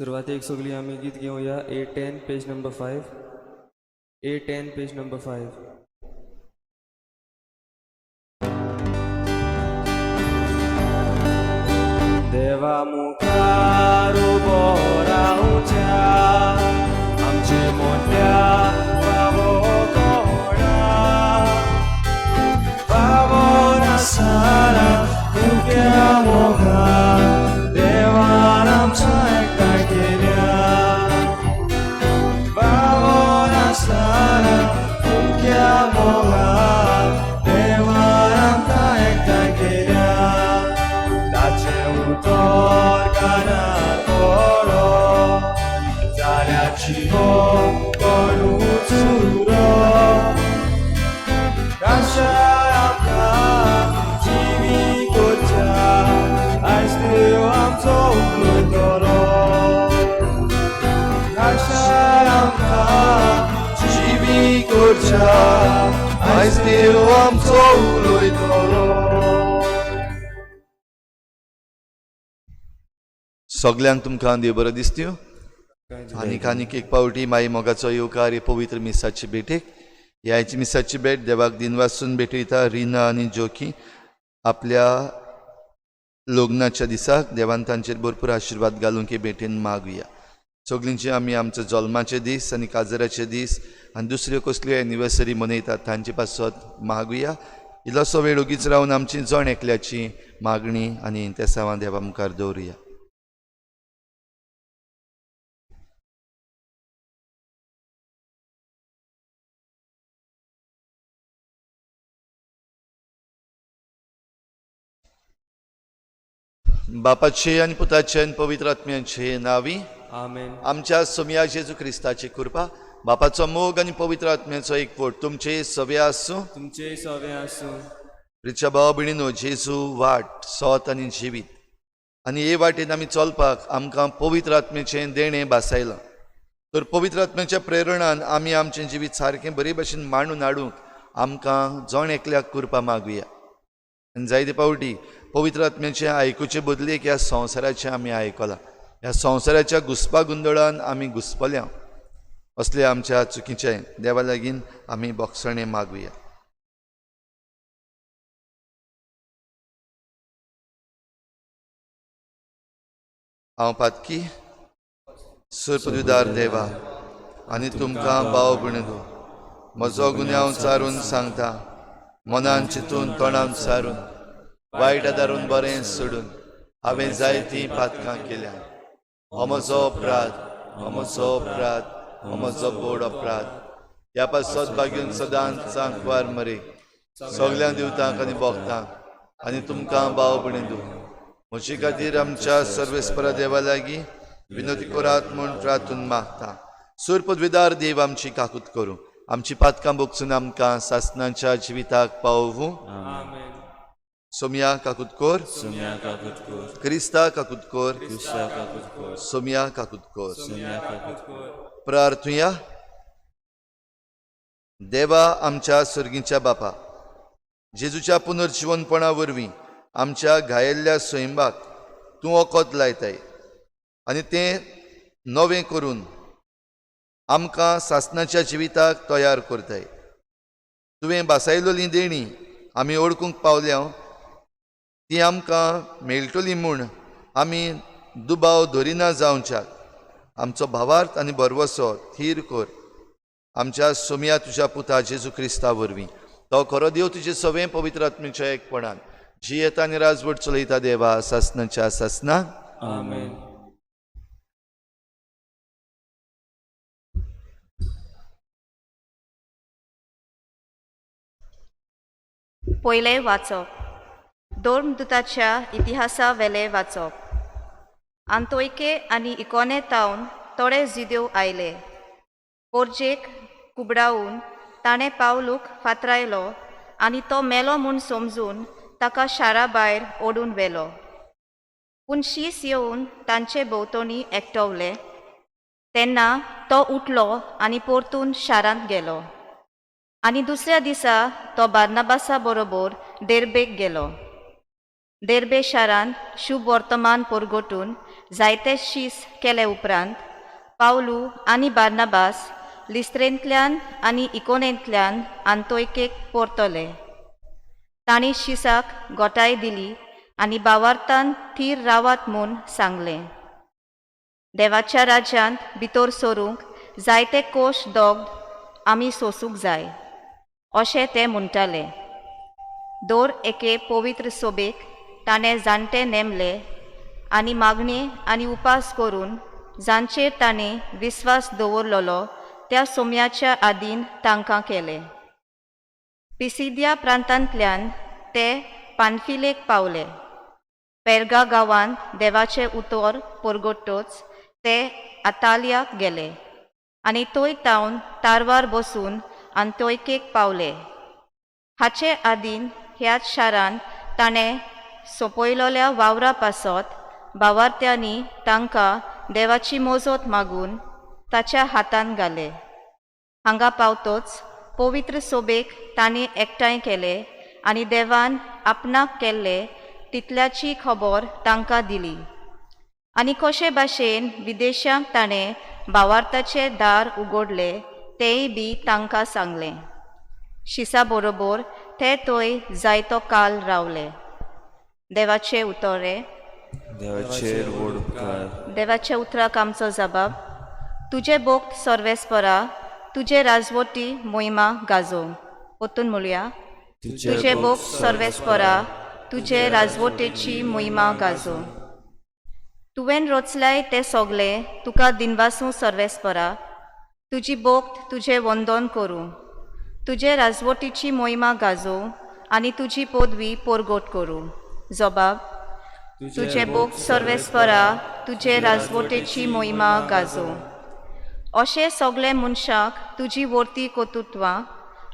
सुरवातेक सगळीं आमी गीत घेवया A 10 page number 5, A 10 page number 5. देवा मुखार उबो रावच्या आमचे मोठ्या फावो कोणा, फावो नासतना तुज्या मोगान देवान आमच्या एकठांय केल्या. फावो नासतना तुज्या मोगान देवान आमकां एकठांय केल्या. ताचें उतर कानार पडो जाल्यार जिवो कोणूच उरो. काशा आमकां जिवी करच्या आयज देव आमचो उलयतलो. काशा आमकां जिवी करच्या आयज देव आमचो उलयतलो. सगल्यांक तुमकां देव बरो दिसत्यो. आनीक आनीक एक पावटी माई मोगाचो येवकार हे पवित्र मिसाची भेटेक. ह्याची मिसाची भेट देवाक दिनवासून भेटयता रिना आनी जोकी आपल्या लग्नाच्या दिसाक देवान तांचेर भरपूर आशिर्वाद घालूंक हे भेटेन मागुया. सगळींचे आमी आमचो जल्माचे दीस आनी काजराचे दीस आनी दुसऱ्यो कसल्यो एनिवर्सरी मनयतात तांचे पासत मागुया. इल्लोसो वेळ ओगीच रावन आमची जण एकल्याची मागणी आनी इंतेसांवां देवा मुखार दवरुया. बापाचे आनी पुताचे आनी पवित्र आत्म्याचे नावी. आमेन. आमच्या सोमया जेजू क्रिस्ताची कृपा, बापाचो मोग आनी पवित्र आत्म्याचो एकवट तुमचे सवे आसूं. तुमचेय सवे आसूं. प्रिच्या भाव भयणीनो, जेजू वाट, सोत आनी जिवीत आनी हे वाटेन आमी चलपाक आमकां पवित्र आत्म्याचें देणें भासायलां. तर पवित्र आत्म्याच्या प्रेरणान आमी आमचें जिवीत सारकें बरे भशेन मांडून हाडूंक आमकां जण एकल्याक कृपा मागुया. आनी जायते फावटी पवित्र आत्म्याचें आयकुचे बदलेक ह्या संवसाराचें आमी आयकलां. ह्या संवसाराच्या घुस्पा गोंदळान आमी घुस्पल्या. असले आमच्या चुकीचें देवा लागीं आमी बोगसणें मागुया. हांव पातकी सुरपदुदार देवा आनी तुमकां भाव भयणीनो म्हजो गुन्यांव चारून सांगता. मनान चिंतून तोंडान सारून वायट आदारून बरें सोडून हांवें जायतीं पातकां केल्या. हो म्हजो अपराध, हो म्हजो अपराध, हो म्हजो बोड अपराध. ह्या पासत बागेवन सदांच आंकवार मरे सगळ्या दिवतांक आनी भोगतांक आनी तुमकां भाव भयणीनो म्हजे खातीर आमच्या सर्वेस्परा देवा लागीं विनोती करात म्हूण प्रार्थून मागता. सुरपदविदार देव आमची काकूत करूं, आमची पातकां बोगसून आमकां सासनाच्या जिविताक पावोवूं. आमेन. सोमया काकूत कोर. सोम्या काकूत कोर. क्रिस्ता काकूत कोर. क्रिस्ता काकूत कोर. सोमया काकूत कोर. सोम्या काकूत कोर. प्रार्थुया. देवा आमच्या सर्गीच्या बापा, जेजूच्या पुनर्जिवनपणा वरवीं आमच्या घायेल्ल्या सैंबाक तूं वखद लायताय आनी तें नवें करून आमकां सासनाच्या जिविताक तयार करताय. तुवें भासायलोली देणी आमी ओळखूंक पावल्या ती आमकां मेळटली म्हूण आमी दुबाव धरिना जावच्याक आमचो भावार्थ आनी भरवसो थीर कर. आमच्या सोमया तुज्या पुता जेजू क्रिस्ता वरवीं, तो खरो देव तुजे सवें पवित्र आत्म्याच्या एकपणान जियेता आनी राजवट चलयता देवा सासनाच्या सासना. आमेन. पयलें वाचप धर्मदुताच्या इतिहासा वेलें वाचप. आंतोयके आनी इकोने तावन थोडे जिद्यो आयले. पोरजेक कुबडावन ताणें पावलूक फातरायलो आनी तो मेलो म्हूण समजून ताका शारा भायर ओडून व्हेलो. पूण शीस येवन तांचे भोंवतणी एकटवले तेन्ना तो उठलो आनी परतून शारांत गेलो आनी दुसऱ्या दिसा तो बार्नाबासा बरोबर देर्बेक गेलो. देर्बे शारांत शुभ वर्तमान परगटून जायते शीस केले उपरांत पावलू आनी बार्नाबास लिस्त्रेंतल्यान आनी इकोनेंतल्यान आंतोयकेक परतले. तांणी शिसाक गोटाय दिली आनी बावार्थान थीर रावात म्हूण सांगलें. देवाच्या राज्यांत भितर सरूंक जायते कोश दोग आमी सोसूंक जाय अशें ते म्हणटाले. दर एके पवित्र सोबेक ताणें जाणटे नेमले आनी मागणी आनी उपास करून जांचेर ताणें विस्वास दवरलेलो त्या सोम्याच्या आदीन तांकां केले. पिसिद्या प्रांतांतल्यान ते पानफिलेक पावले. पेर्गा गांवांत देवाचें उतर परगटच ते आतालियाक गेले आनी थंय तावन तारवार बसून आंतोयकेक पावले. हाचे आदीन ह्याच शारांत ताणें सोंपयलेल्या वावरा पासत भावार्थ्यांनी तांकां देवाची मोजत मागून ताच्या हातान घाले. हांगा पावतोच पवित्र सोबेक तांणी एकठांय केले आनी देवान आपणाक केल्ले तितल्याची खबर तांकां दिली आनी कशे भाशेन विदेशांक ताणें भावार्थाचें दार उगडलें तेंय बी तांकां सांगलें. शिसा बरोबर ते थंय जायतो काल रावले. देवाचें उतरें. देवाचेर व्हड उपकार. देवाच्या उतराक आमचो जबाब. तुजें भोक्त सर्वेस्परा, तुजे राजवटी मोहिमा गाजोवं. परतून म्हणुया. तुजें भोक्त सर्वेस्परा, तुजे राजवटेची मोहिमा गाजोवं. तुवें रचल्याय तें सगलें तुका दिनवासूं सर्वेस्परा, तुजी भोक्त तुजें वंदन करूं, तुजे राजवटीची मोहिमा गाजोवं आनी तुजी पदवी परगट करूं. जबाब. तुजें भोग सर्वेस्परा, तुजे राजवटेची मोहिमा गाजोवं. अशें सगळे मनशाक तुजी वर्ती कर्तृत्वां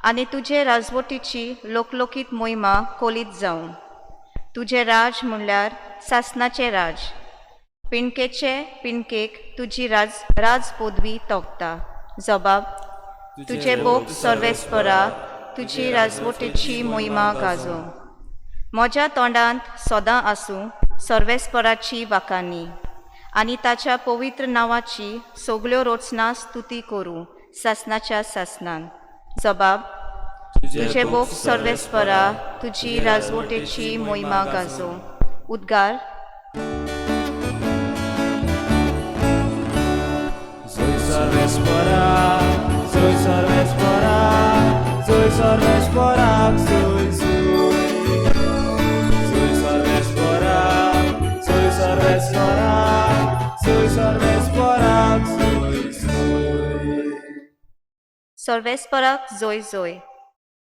आनी तुजे राजवटीची लोकलोकीत मोहिमा कोलीत जावं. तुजें राज म्हणल्यार सासनाचें राज, पिणकेचे पिणकेक तुजी राज राज पदवी तोखता. जबाब. तुजें भोग सर्वेस्परा, तुजी राजवटीची मोहिमा गाजोवं. म्हज्या तोंडांत सदां आसूं सर्वेस्पराची वाखाणी आनी ताच्या पवित्र नांवाची सगल्यो रचना स्तुती करूं सासनाच्या सासनान. जबाब. तुजें भोग सर्वेस्परा, तुजी राजवटेची मोहिमा गाजोवं. उद्गार. Soy sarvespora, soy sarvespora, soy sarvespora, soy soy. Soy sarvespora, soy sarvespora, soy sarvespora, soy soy. सर्वेस्पराक जोय जोय.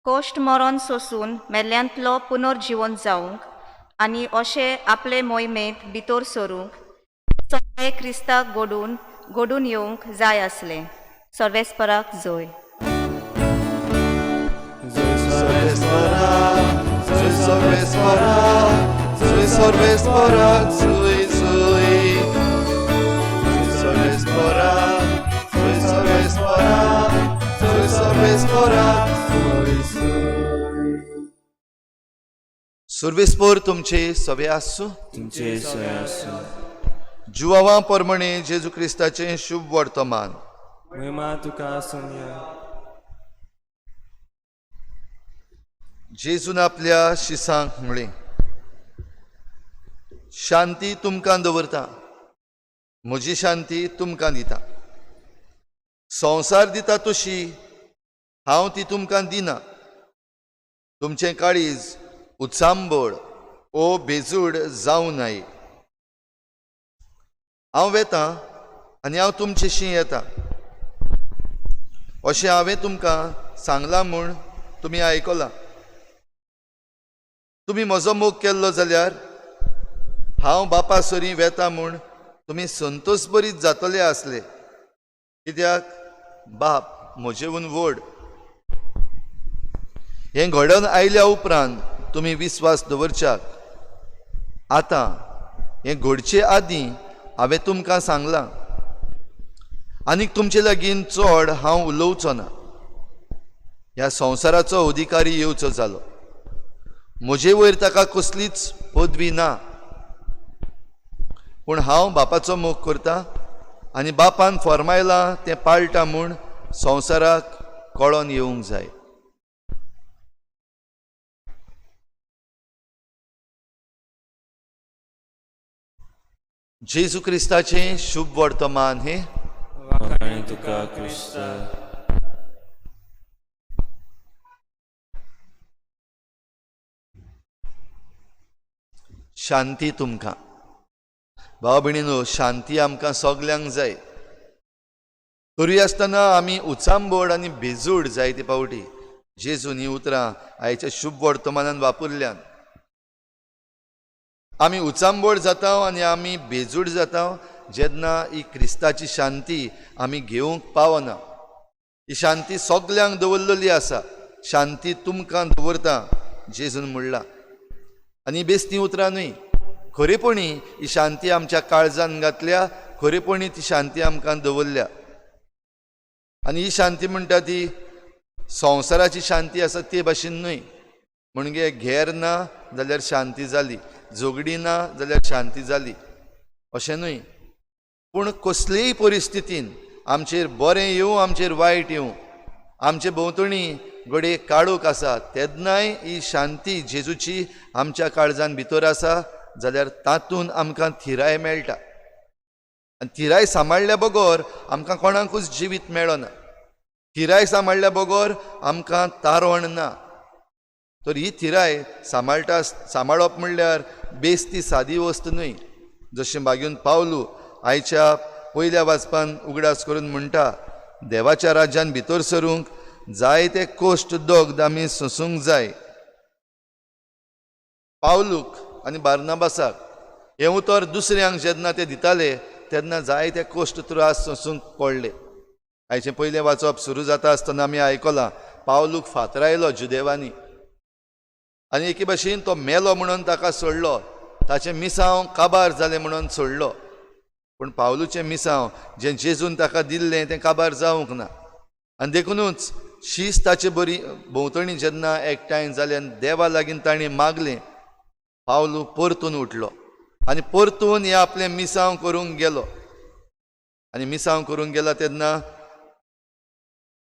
कोश्ट मरण सोसून मेल्ल्यांतलो पुनर्जिवन जावंक आनी अशें आपले मोहिमेंत भितर सरूंक सगळे क्रिस्ताक घडून घडून येवंक जाय आसलें. सर्वेस्पराक जोय. Soy sarvespora, Soy sarvespora, soy sarvespora, soy soy. Soy sarvespora, soy sarvespora, soy sarvespora. soy soy. सुर्वेस्पोर तुमचे सवे आसूं. तुमचे सोय आसूं. जुवावा परमणे जेजू क्रिस्ताचें शुभ वर्तमान. मोहिमा तुका सोमया. जेजून आपल्या शिसांक म्हळें, शांती तुमकां दवरता, म्हजी शांती तुमकां दिता. संवसार दिता तशी हांव ती तुमकां दिना. तुमचें काळीज उचांबळ ओ बेजूड जावं नाय. हांव वेतां आनी हांव तुमचेशी येता अशें हांवें तुमकां सांगलां म्हूण तुमी आयकलां. तुमी म्हजो मोग केल्लो जाल्यार हांव बापा सरीं वेता म्हूण तुमी संतोश बरीत जातले आसले, कित्याक बाप म्हजेहून व्हड. हें घडोवन आयल्या उपरांत तुमी विस्वास दवरच्याक आतां हें घडचे आदीं हांवें तुमकां सांगलां. आनीक तुमचे लागीं चड हांव उलोवचो ना. ह्या संवसाराचो अधिकारी येवचो जालो, म्हजे वयर ताका कसलीच पदवी ना. पूण हांव बापाचो मोग करता आनी बापान फॉर्मायलां तें पाळटा म्हूण संवसाराक कळोन येवंक जाय. जेजू क्रिस्ताचें शुभ वर्तमान हें. वाखाणी तुका क्रिस्ता. शांती तुमकां. भाव भयणीनो, शांती आमकां सगल्यांक जाय. तरी आसतना आमी उचांबळ आनी बेजूड जायते फावटी. जेजून हीं उतरां आयच्या शुभ वर्तमानान वापरल्यान. आमी उचांबळ जाता आनी आमी बेजूड जाता जेन्ना ही क्रिस्ताची शांती आमी घेवंक पावना. ही शांती सगल्यांक दवरलेली आसा. शांती तुमकां दवरता जेजून म्हणलां. आनी बेस्ती उतरां न्हय, खरेपणी ही शांती आमच्या काळजान घातल्या, खरेपणी ती शांती आमकां दवरल्या. आनी ही शांती म्हणटा ती संवसाराची शांती आसा ते भाशेन न्हय. म्हणजे घेर ना जाल्यार शांती जाली, झगडी ना जाल्यार शांती जाली अशें न्हय. पूण कसलेय परिस्थितीन आमचेर बरें येवं आमचेर वायट येवं, आमचे भोंवतणी घडये काळोख आसा तेन्नाय ही शांती जेजूची आमच्या काळजान भितर आसा जाल्यार तातूंत आमकां थिराय मेळटा. आनी थिराय सांबाळ्ळ्या बगर आमकां कोणाकूच जिवीत मेळना. थिराय सांबाळ्ळ्या बगर आमकां तारण ना. तर ही थिराय सांबाळटा सांबाळप म्हणल्यार बेस ती सादी वस्त न्हय. जशें बागेवन पावलू आयच्या पयल्या वाचपान उगडास करून म्हणटा, देवाच्या राज्यान भितर सरूंक जायते कोश्ट दोग आमी सोंसूंक जाय. पावलूक आनी बार्नाबासाक हें उतर दुसऱ्यांक जेन्ना ते दिताले तेन्ना जायते कोश्ट त्रास सोंसूंक पडले. आयचें पयलें वाचप सुरू जाता आसतना आमी आयकलां, पावलूक फातरायलो जुदेवांनी आनी एके भाशेन तो मेलो म्हणून ताका सोडलो, ताचें मिसांव काबार जालें म्हणून सोडलो. पूण पावलूचें मिसांव जें जेजून ताका दिल्लें तें काबार जावंक ना. आनी देखुनूच शीस ताचे बरी भोंवतणी जेन्ना एकठांय जालें आनी देवा लागीं ताणें मागलें, पावलू परतून उठलो आनी परतून हें आपलें मिसांव करूंक गेलो. आनी मिसांव करूंक गेला तेन्ना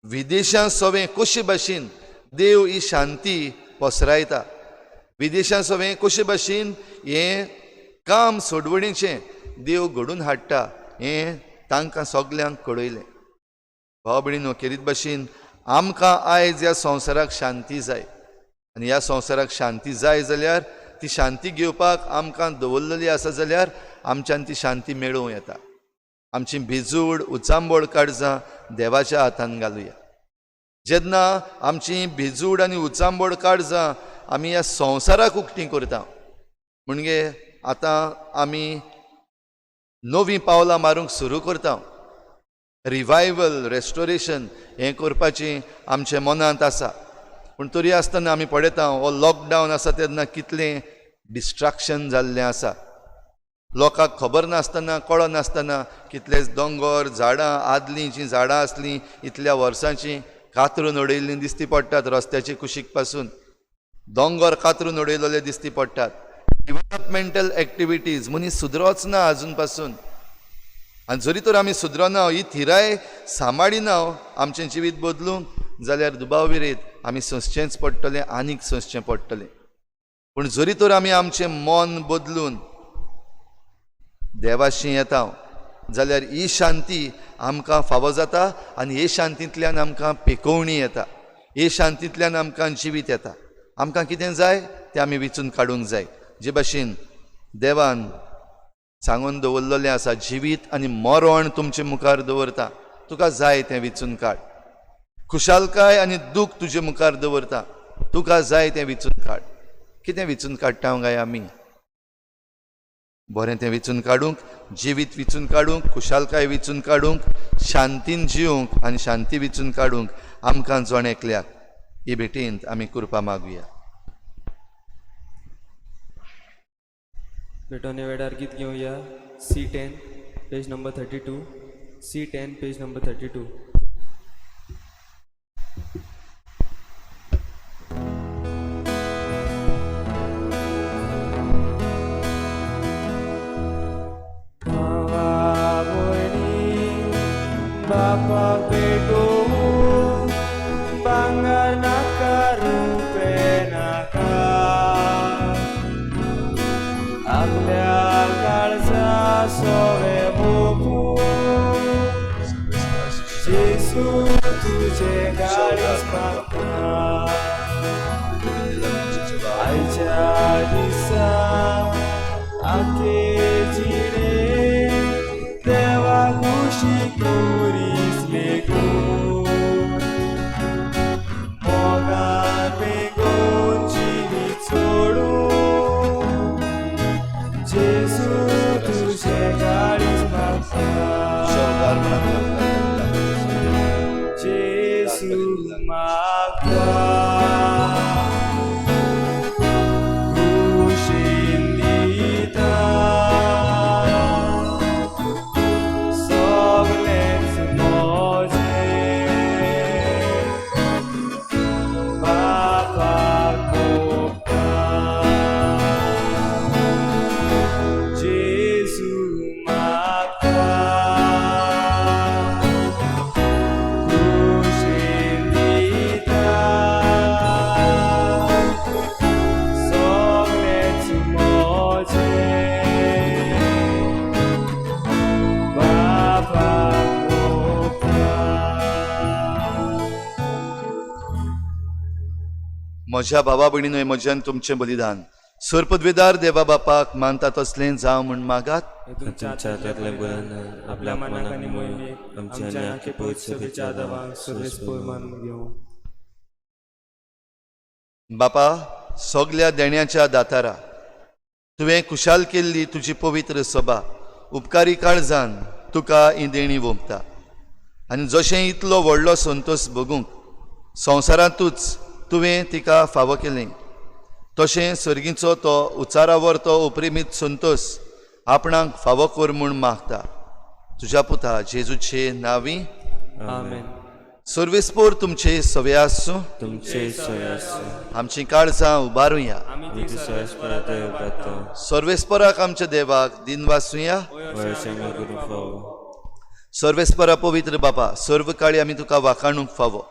विदेशां सवें कशे भाशेन देव ही शांती पसरायता, विदेशां सवें कशे भाशेन हें काम सोडवणीचें देव घडून हाडटा हें तांकां सगल्यांक कळयलें. भाव भयणीनो, खेरीत भाशेन आमकां आयज ह्या संवसाराक शांती जाय. आनी ह्या संवसाराक शांती जाय जाल्यार ती शांती घेवपाक आमकां दवरलेली आसा जाल्यार आमच्यान ती शांती मेळोवं येता. आमची भिजूड उचांबळ काळजां देवाच्या हातान घालुया. जेन्ना आमची भिजूड आनी उचांबळ काळजां आमी ह्या संवसाराक उक्ती करता, म्हणजे आतां आमी नवीं पावलां मारूंक सुरू करता. रिवायवल रेस्टोरेशन हें करपाचें आमच्या मनांत आसा. पूण तरी आसतना आमी पळयता हो लॉकडावन आसा तेन्ना कितलें डिस्ट्रक्शन जाल्लें आसा. लोकांक खबर नासतना कळनासतना कितलेच दोंगर झाडां आदलीं जीं झाडां आसलीं इतल्या वर्सांचीं कातरून उडयल्लीं दिसती पडटात. रस्त्याचे कुशीक पासून दोंगर कातरून उडयलेले दिसती पडटात. डिवलपमेंटल एक्टिविटीज मनीस सुदरोच ना आजून पासून. आनी जरी तर आमी सुदरना, ही थिराय सांबाळिना आमचें जिवीत बदलूंक जाल्यार दुबाव विरेत आमी सोंसचेंच पडटलें, आनीक सोंसचें पडटलें. पूण जरी तर आमी आमचें मन बदलून देवाशी येता जाल्यार ही शांती आमकां फावो जाता आनी हे शांतींतल्यान आमकां पेकोवणी येता, हे शांतींतल्यान आमकां जिवीत येता. आमकां कितें जाय तें आमी विचून काडूंक जाय. जे भाशेन देवान सांगून दवरलेलें आसा, जिवीत आनी मरण तुमचे मुखार दवरता, तुका जाय तें विचून काड. खुशालकाय आनी दूख तुजे मुखार दवरता, तुका जाय तें विचून काड. कितें विचून काडटा काय आमी? बरें तें विचून काडूंक, जिवीत विचून काडूंक, खुशालकाय विचून काडूंक, शांतीन जिवंक आनी शांती विचून काडूंक आमकां जण एकल्याक ही भेटींत आमी कृपा मागुया. भेटवणे वेळार गीत घेवया C10 page number 32. C10 page number 32. बापाक भेटोवूं भांगर नाका रुपें नाका आपल्या काळजा सोवे मोगूं जेसू तुझे काळीज मागता आयच्या दिसा आखे जिणे देवा खुशी करीस लेगून मोगान बेगून जिवीत सोडून जेसू तुझे काळीज मागता जेसू मागता कुशीन दिता सगलेंच म्हजें बापाक भोगता जेसू मागता कुशीन दिता सगलेंच म्हजें बापाक भोगता. म्हज्या भावा भयणीनो हें म्हजें आनी तुमचें बलिदान सर्पद्वेदार देवा बापाक मानता तसलें जावं म्हूण मागात. तुमच्या हातांतलें बलिदान आपल्या मनाक आनी मोहिमेक आमच्या आनी आख्या पवित्र सभेच्या आदावाक सर्वेस्पोर मानून घेवं. बापा सगल्या देण्याच्या दातारा, तुवें खुशाल केल्ली तुजी पवित्र सभा उपकारी काळजान तुका ही देणी वोंपता आनी जशें इतलो व्हडलो संतोश भोगूंक संवसारांतूच तुवें तिका फावो केलें, तशें सर्गीचो तो उचारावर तो उपरिमीत संतोश आपणाक फावो कर म्हूण मागता तुज्या पुता जेजूचे नांवी. आमेन. सर्वेस्पोर तुमचे सवे आसूं. तुमचे सोय आसूं. आमची काळजां उबारुया. आमी ती सोयस्परात येवपातो सर्वेस्पराक आमच्या देवाक दिनवासुया. वयशे करूंक फावो. सर्वेस्परा पवित्र बापा, सर्व काळी आमी तुका वाखाणूंक फावो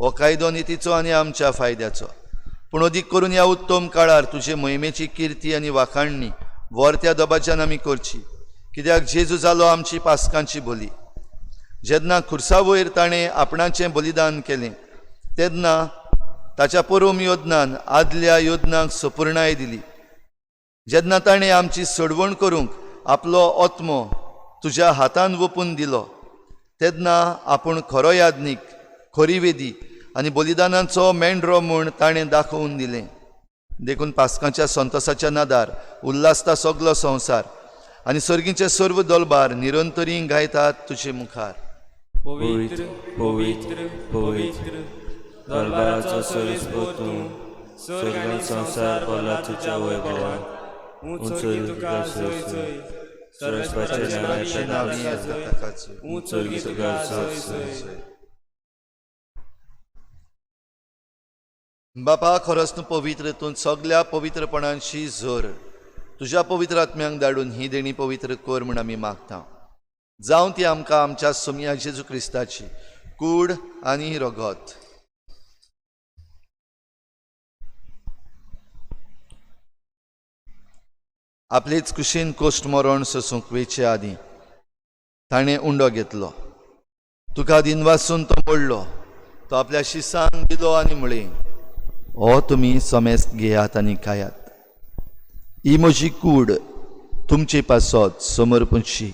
हो कायदो नितीचो आनी आमच्या फायद्याचो, पूण अदीक करून ह्या उत्तम काळार तुजे मोहिमेची किर्ती आनी वाखाणणी वर्त्या दबाज्यान आमी करची, कित्याक जेजू जालो आमची पासकांची बोली. जेन्ना खुर्सा वयर ताणें आपणाचें बलिदान केलें तेन्ना ताच्या परोम योजनान आदल्या योजनांक सपुर्णाय दिली. जेन्ना ताणें आमची सोडवण करूंक आपलो आत्मो तुज्या हातान वोपून दिलो तेन्ना आपूण खरो याज्ञीक, खरी वेदी आनी बलिदानाचो मेंढरो म्हूण ताणें दाखोवन दिलें. देखून पासकांच्या संतोसाच्या नादार उल्हासता सगलो संवसार आनी सर्गीचे सर्व दलबार निरंतरी गायतात तुजे मुखार. पवित्र पवित्र पवित्र दरबाराचो सर्वेस्पोर तूं, स्वर्ग आनी संवसार भरला तुज्या वैभवान. उंच तुका सोय सोय सर्वेस्पराच्या नांवान येता. उंच तुका सोय सोय. बापा, खरोच तूं पवित्र, तूं सगल्या पवित्रपणांशी जोर तुज्या पवित्र आत्म्यांक धाडून ही देणी पवित्र कर म्हूण आमी मागता. जावं ती आमकां आमच्या सोमया जेजू क्रिस्ताची कूड आनी रगत. आपलेच कुशीन कोश्ट मरण सोसूंक वेचे आदीं ताणें उंडो घेतलो, तुका दिनवासून तो मोडलो, तो आपल्या शिसांक दिलो आनी म्हळें, हो तुमी समेस्त घेयात आनी खायात, ही म्हजी कूड तुमचे पासत समर्पणशी.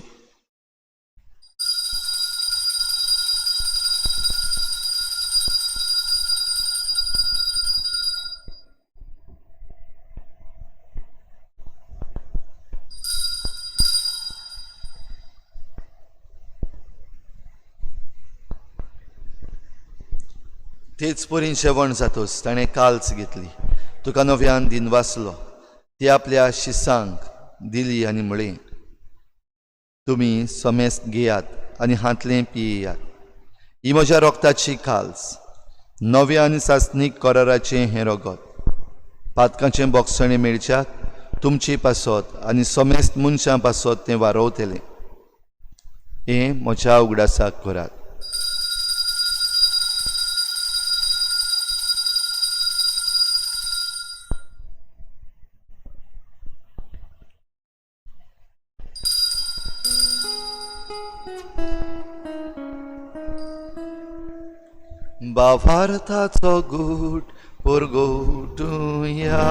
तेच परीन जेवण जातोच ताणें काल्च घेतली, तुका नव्यान दिनवासलो, ती आपल्या शिसांक दिली आनी म्हळें, तुमी समेस्त घेयात आनी हांतलें पियेयात, ही म्हज्या रोगताची काल्स, नव्या आनी सासणीक कराराचें हें रगत, पातकांचें बोगसणें मेळच्याक तुमचे पासत आनी समेस्त मनशां पासत तें वारोवतलें. हें म्हज्या उगडासाक करात. बाभारताचो गूट परगोटुया.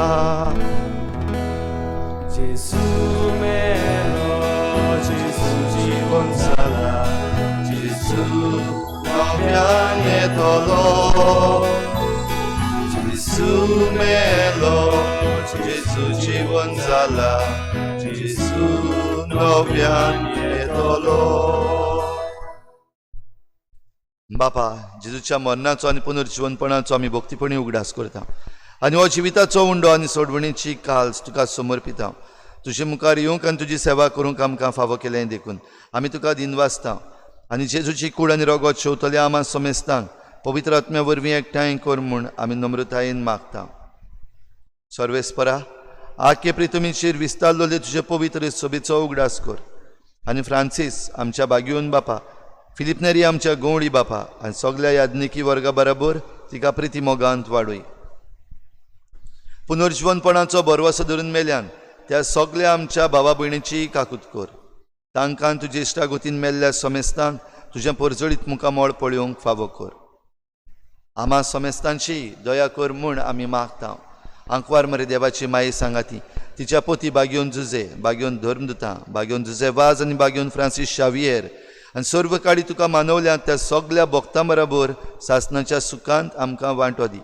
जेजू मेलो, जेजू जीवन जाला, जेजू नव्यान येतलो. जेजू मेलो, जेजू जीवन जाला, जेजू नव्यान येतलो. बापा, जेजूच्या मरणाचो आनी पुनर्जिवनपणाचो आमी भक्तीपणी उगडास करता आनी हो जिविताचो उंडो आनी सोडवणीची काल्स तुका समर्पिता. तुजे मुखार येवंक आनी तुजी सेवा करूंक आमकां फावो केलें देखून आमी तुका दिनवासता आनी जेजूची कूड आनी रगत शेवतल्या आमा समेस्तांक पवित्र आत्म्या वरवीं एकठांय कर म्हूण आमी नम्रतायेन मागता. सर्वेस्परा, आखे प्रितमीचेर विस्तारलेले तुजे पवित्र सभेचो उगडास कर आनी फ्रांसीस आमच्या बागयोन बापा, फिलीप नेरी आमच्या गवळी बापा आनी सगल्या याज्ञिकी वर्गा बराबर तिका प्रिती मोगांत वाडय. पुनर्जिवनपणाचो भरवसो धरून मेल्यान त्या सगल्या आमच्या भावा भयणीची काकूत कर. तांकां तुजे इश्टागतीन मेल्ल्या समेस्तांक तुजें परजळीत मुखामळ पळोवंक फावो कर. आमा समेस्तांची दया कर म्हूण आमी मागता. आंकवार मरे देवाची माई सांगाती, तिच्या पोती बागयोन जुजे, बागयोन धर्मदुता, बागयोन जुजे वाज आनी बागयोन फ्रांसीस शावियेर आनी सर्व काडी तुका मानवल्या त्या सगल्या भक्तां बराबर सासणाच्या सुखांत आमकां वांटो दी.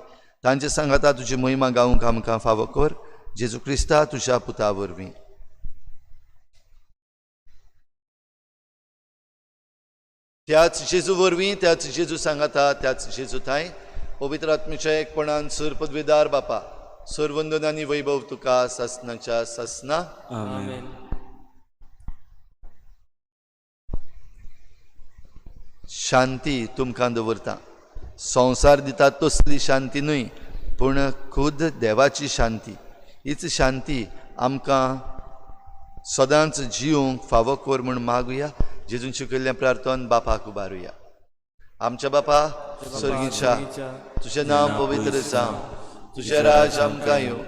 तांचे सांगाता तुजी महिमा गावंक आमकां फावो कर. जेजू क्रिस्ता तुज्या पुता वरवीं. त्याच जेजू वरवीं, त्याच जेजू सांगाता, त्याच जेजू थांय पवित्र आत्मेच्या एकपणान सर पदवेदार बापा, सरवंदन आनी वैभव तुका सासणाच्या सासना. आमेन. शांती तुमकां दवरता. संवसार दिता तसली शांती न्हय, पूण खुद देवाची शांती. हीच शांती आमकां सदांच जिवंक फावो कर म्हूण मागुया. जेजून शिकयल्लें प्रार्थन बापाक उबारुया. आमच्या बापा सर्गीच्या, तुजें नांव पवित्र जावं, तुजें राज आमकां येवं,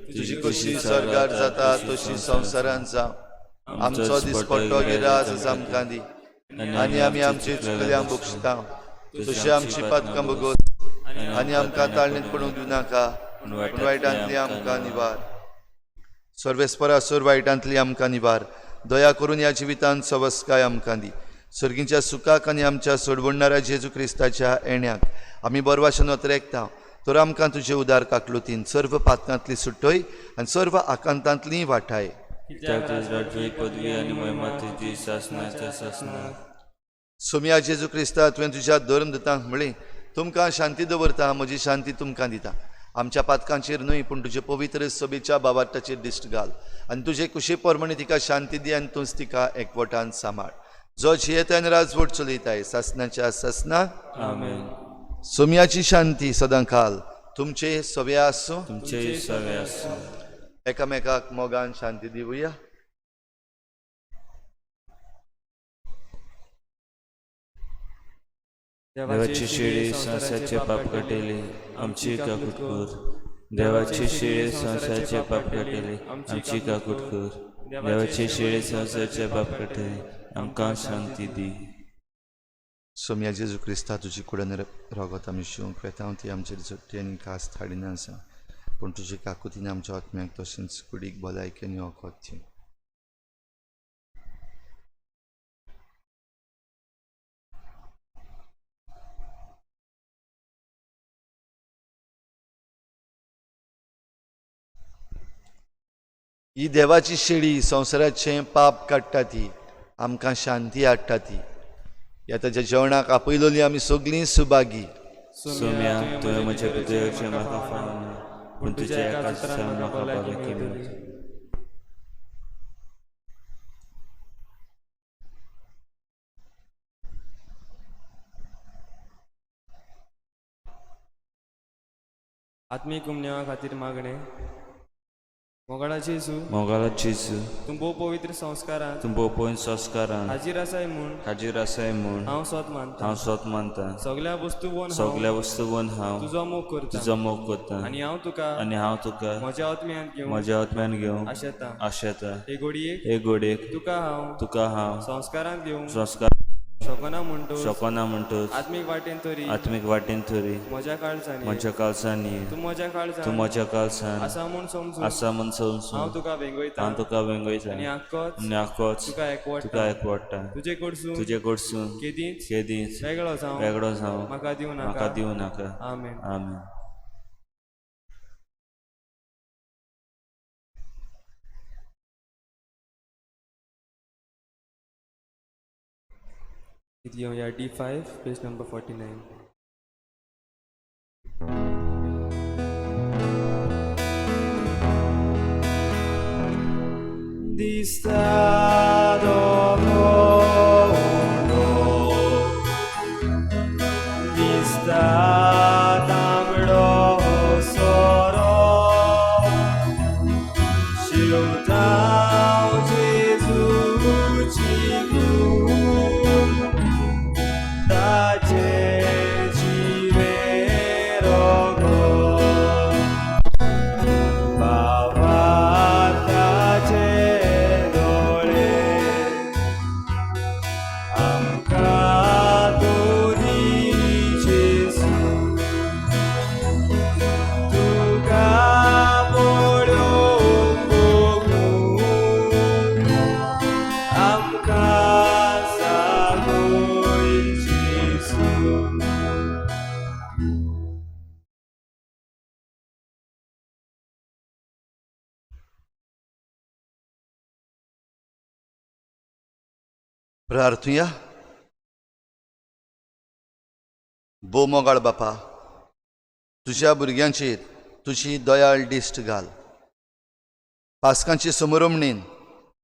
तुजी कशी स्वर्गार जाता तशी संवसारांत जावं. आमचो दिसपट्टो गिरास आमकां दी आनी आमी आमची चुकल्यांक बक्षिता तशी आमची पातकां भोगोस आनी आमकां ताळणीत पडूंक दिवं नाका, पूण वायटांतली आमकां निवार. सर्वेस्परा सर वायटांतली आमकां निवार. दया करून ह्या जिवितांत सवस्काय आमकां दी. सर्गीच्या सुखाक आनी आमच्या सोडवणणाऱ्या जेजू क्रिस्ताच्या येण्याक आमी बरवाशन अत्रेकता. तर आमकां तुजे उदार काकलुतीन सर्व पातकांतली सुटय आनी सर्व आकांतांतली वाठाय. कित्याक तुझं पदवी आनी महिमा तुजी सासणाच्या सासणाक. सोमया जेजू क्रिस्ता, तुवें तुज्या धर्मदूतांक म्हळें, तुमकां शांती दवरता, म्हजी शांती तुमकां दिता. आमच्या पातकांचेर न्हय, पूण तुजे पवित्र सभेच्या बाबाटाचेर दिश्ट घाल आनी तुजे कुशे प्रमाणे तिका शांती दी आनी तूंच तिका एकवटान सांबाळ. जो जियेता आनी राजवट चलयताय सासणाच्या सासना. आमेन. सोमयाची शांती सदां काल तुमचे सवे आसूं, तुमचेय सवे आसूं. एकामेकाक मोगान शांती दिवया. देवाची शिळी संवसाराचे पाप काडटली, आमची काकूट कर. देवाची शिळी संवसाराचे पाप काडटली, आमची काकूट कर. देवाची शिळी संवसाराचे पाप काडटली, आमकां शांती दी. सोमया जेजू क्रिस्ता, तुजी कुडन रगत आमी शिवंक वेता ती आमचेर झोट्टी आनी खास थाडिना आसा, पूण तुजे काकुतीन आमच्या आत्म्याक तशेंच कुडीक भलायकी आनी वखद दी. ही देवाची शेळी संवसाराचें पाप काडटा ती आमकां शांती हाडटा ती. ह्या ताच्या जेवणाक आपयलोली आमी सगळीं सुभागी. सोम्या, तुवें म्हज्या भितर म्हाका फावना, पूण तुज्या एकाच दिसान म्हाका भलायकी मेळटली. आत्मीक उमनेवा खातीर मागणें. मोगाळा जेजू, मोगाळा जेजू, तूं भोव पवित्र संस्कारांत तूं भोव संस्कारान हाजीर आसाय म्हूण हाजीर आसाय म्हूण हांव सोत मानता. हांव सोत मानता. सगल्या वस्तू हांव सगल्या वस्तून हांव तुजो मोग करता तुजो मोग करता आनी हांव तुका आनी हांव तुका म्हज्या आत्म्यांत घेवंक म्हज्या आत्म्यान घेवंक आशेता. आशेता. हे घडयेक हे घडयेक तुका हांव तुका हांव संस्कारांत घेवंक संस्कार शकना म्हणटच शकना म्हणटच आत्मीक वाटेन तरी आत्मीक वाटेन तरी म्हज्या काळजान ये. म्हज्या काळजान ये. तूं म्हज्या तूं काळजान म्हज्या काळजान आसा म्हूण समजून आसा म्हूण समजून हांव तुका वेंगयता हांव तुका वेंगयता आनी आख्खोच आनी आख्खोच तुका एकवटा. तुका एकवटा. तुजे कडसून तुजे कडसून केदींच केदींच वेगळो जावं वेगळो जावं म्हाका दिवं म्हाका नाका. दिवं नाका. आमेन. आमेन. गीत घेवया D5 page number 49. दिसता दोगो उंडो, दिसता तांबडो सोरो, शिंवता जेजूची कूड, ताचें जिवें रगत, बाबा ताचे दोळे, आमकां तूं दी जेजू, तुका पळोवंक भोगूंक, आमकां सागय जेजू. प्रार्थुया. भोव मोगाळ बापा, तुज्या भुरग्यांचेर तुजी दयाळ दिश्ट घाल. पास्कांचे समरमणेन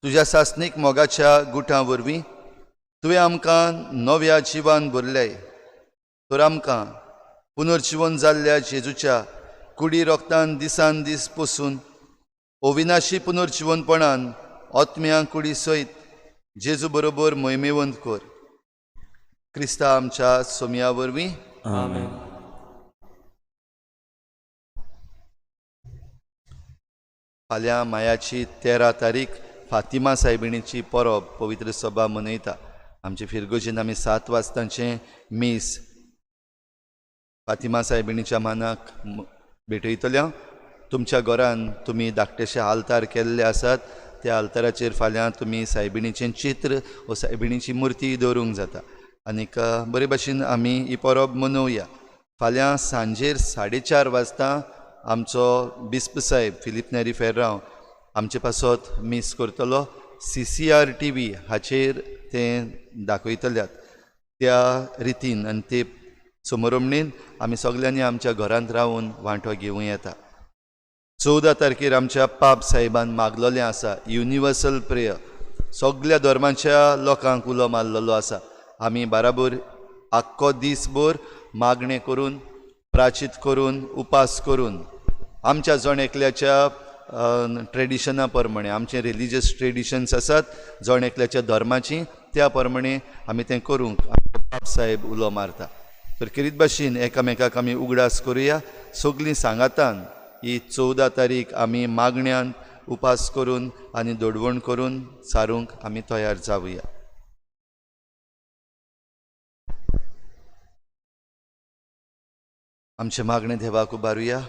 तुज्या सासणीक मोगाच्या गुटां वरवीं तुवें आमकां नव्या जिवान भरल्याय, तर आमकां पुनर्जिवन जाल्ल्या जेजूच्या कुडी रोगतान दिसान दीस पोसून अविनाशी पुनर्जिवनपणान आत्म्या कुडी सयत जेजू बरोबर मोहिमेवंत कर. क्रिस्ता आमच्या सोमया वरवीं. आमेन. फाल्यां मायाची 13 तारीख फातिमा सायबिणीची परब पवित्र सभा मनयता. आमचे फिरगोजेन आमी 7 वाजतांचें मीस फातिमा सायबिणीच्या मानाक भेटयतल्या. तुमच्या घरान तुमी धाकटेशे आल्तार केल्ले आसात, त्या आल्ताराचेर फाल्यां तुमी सायबिणीचें चित्र व सायबिणीची मुर्ती दवरूंक जाता आनीक बरे भाशेन आमी ही परब मनोवया. फाल्यां सांजेर 4:30 वाजता आमचो बिस्प साहेब फिलीप नेरी फेर्रांव आमचे पासत मीस करतलो. CCR TV हाचेर तें दाखयतल्यात. त्या रितीन आनी ते समरमणेन आमी सगल्यांनी आमच्या घरांत रावन वांटो घेवं येता. 14 तारखेर आमच्या पाप साहेबान मागलेलें आसा युनिवर्सल प्रेयर. सगल्या धर्माच्या लोकांक उलो मारलेलो आसा. आमी बाराबर आख्खो दीसभर मागणें करून, प्राचीत करून, उपास करून आमच्या जण एकल्याच्या ट्रेडिशना प्रमाणे, आमचे रिलीजियस ट्रेडिशन्स आसात जण एकल्याच्या धर्माची, त्या प्रमाणे आमी तें करूंक आमचो पाप साहेब उलो मारता. तर खेरीत भाशेन एकामेकाक आमी उगडास करुया. सगलीं सांगातान ही 14 तारीख आमी मागण्यान उपास करून आनी दोडवण करून सारूंक आमी तयार जावया. आमचें मागणें देवाक उबारुया.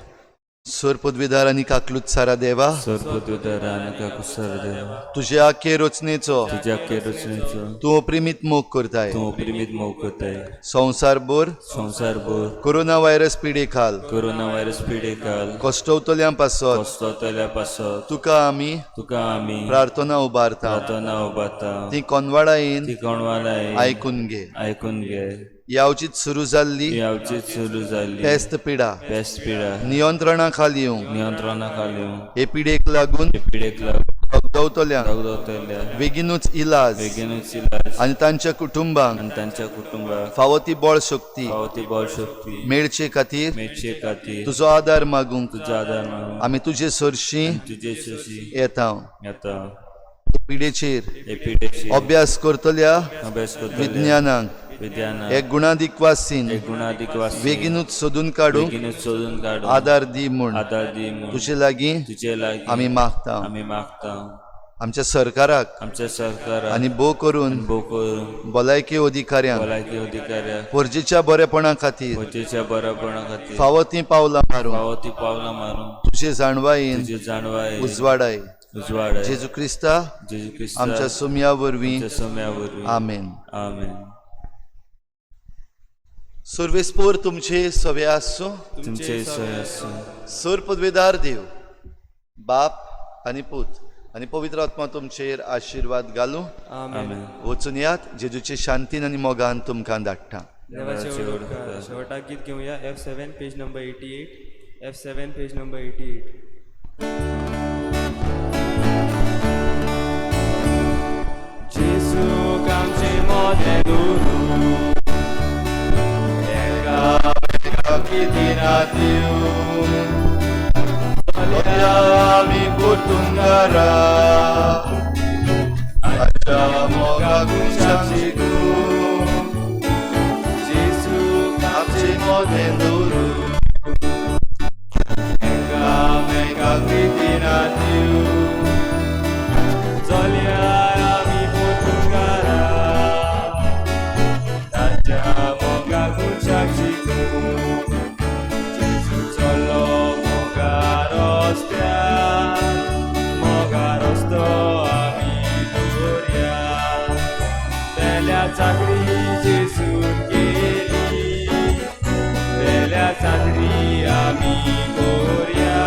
सर पदवीदार आनी काकलूत सारा देवा, सर पदवीदार आनी काकुसार देवा, तुज्या आखे रचनेचो तुज्या आखे रचनेचो तूं अप्रिमीत मोग करताय. तूं अप्रिमीत मोग करताय. संवसारभर संवसारभर कोरोना व्हायरस पिडे खाल कोरोना व्हायरस पिडे खाल कश्टवतल्यां पासत कश्टवतल्या पासत तुका आमी तुका आमी प्रार्थना उबारता. प्रार्थना उबारता. ती कोनवाडायेन ती कोणवालाय आयकून घे. आयकून घे. यावचीत सुरू जाल्ली यावचीत सुरू जाल्ली पेस्त पिडा पेस्त पिडा नियंत्रणा खाल येवंक नियंत्रणा खाल येवंक हे पिडेक लागून हे पिडेक लागून दगदवतल्यांक दगदवतल्या बेगीनूच इलाज बेगीनूच इलाज आनी तांच्या कुटुंबांक आनी तांच्या कुटुंबाक फावो ती बळ शक्ती फावो ती बळ शक्ती मेळचे खातीर मेळचे खातीर तुजो आदार मागूंक तुजो आदार मागून आमी तुजे सरशी तुजे शशी येता. येता. पिडेचेर हे पिडेचेर अभ्यास करतल्या अभ्यास करतल्या विज्ञानाक विज्ञानाक हे गुणादीक वासीन हे गुणादीक वासीन बेगीनूच सोदून काडूंक बेगीनूच सोदून काडूंक आदार दी म्हूण आदार दी म्हूण तुजे लागीं तुजे लागीं आमी मागता. आमी मागता. आमच्या सरकाराक आमच्या सरकाराक आनी भोव करून भोव करून भलायकी अधिकाऱ्यांक भलायकी अधिकाऱ्याक फौजेच्या बरेपणा खातीर फौजेच्या बरेपणा खातीर फावो तीं पावलां मारूंक फावो ती पावलां मारून तुजे जाणवायेन तुजी जाणवाय उजवाडाय. उजवाड जेजू क्रिस्ता जेजू क्रिस्ता आमच्या सुमया वरवीं. आमच्या सोम्या वरवीं. आमेन. आमेन. सुर्वेस्पोर तुमचे सवे आसूं. तुमचे सोय आसूं. सर पदवेदार देव बाप आनी पूत आनी पवित्र आत्मा तुमचेर आशिर्वाद घालूं. आमेन. आमेन. वचून यात जेजूचे शांतीन आनी मोगान तुमकां धाडटा. देवाचे व्हड उपकार. शेवटाक गीत घेवया F7 page number 88. F7 page number 88. Gesù आमचे मोदें दुरू एका आमी कुटुंगारा आच्या मोगाक जेजू आमचे मोदें दवरू. एकामेका प्रितीन दिवं चलया आमी पोतुगारा ताच्या मोगाक उंचाक शिकूं. जेजू चलो मोगा रस्त्यार मोगा रस्तो आमी दवरया. पेल्या चाकरी जेजून केली पेल्या चाकरी आमी कोरया.